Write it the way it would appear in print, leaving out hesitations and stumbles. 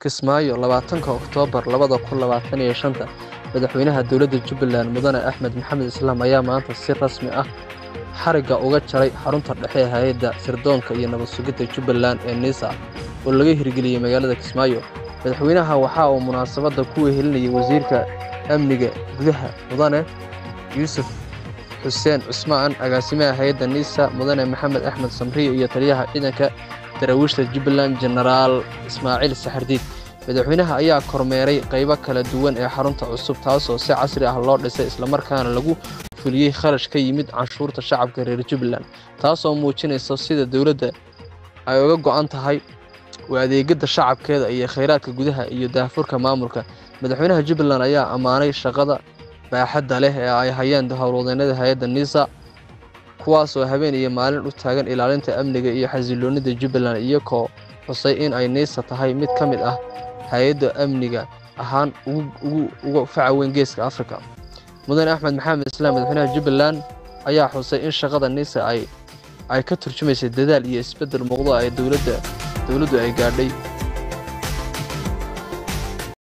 Kismaayo, 20-ka Oktoobar 2025. Madaxweynaha dowladda Jubbaland Mudane Axmed Maxamed Islaam ayaa maanta si rasmi ah xarigga uga jaray xarunta dhexe ee hay'adda sirdoonka iyo nabad sugidda Jubbaland ee NISA oo laga hirgeliyay magaalada Kismaayo. Madaxweynaha waxa uu munaasabadda ku wehelinayay Wasiirka Amniga Gudaha Mudane Yuusuf Xuseen Cusmaan, Agaasimaha hay'adda NISA Mudane Maxamed Axmed Samriye iyo Taliyaha Ciidanka Daraawiishta Jubbaland Jenaraal Ismaaciil Saxardiid. Madaxweynaha ayaa kormeeray qaybo kala duwan ee xarunta cusub, taasoo si casri ah loo dhisay islamarkaana lagu fuliyay kharash ka yimid canshuurta shacabka reer Jubbaland, taasoo muujinaysa sida dowladda ay uga go'an tahay u adeegidda shacabkeeda iyo kheyraadka gudaha iyo daahfurka maamulka. Madaxweynaha Jubbaland ayaa ammaanay shaqada baaxadda leh ee ay hayaan howlwadeennada hay'adda NISA, kuwaas oo habeen iyo maalin u taagan ilaalinta amniga iyo xasilloonida Jubbaland, iyagoo xusay in ay NISA tahay mid ka mid ah hay'ado amniga ahaan ugu faca weyn Geeska Afrika. Mudane Axmed Maxamed Islaam, Madaxweynaha Jubbaland, ayaa xusay in shaqada NISA ay ka turjumaysay dadaal iyo isbeddel muuqda ay dowladdu ay gaadhay.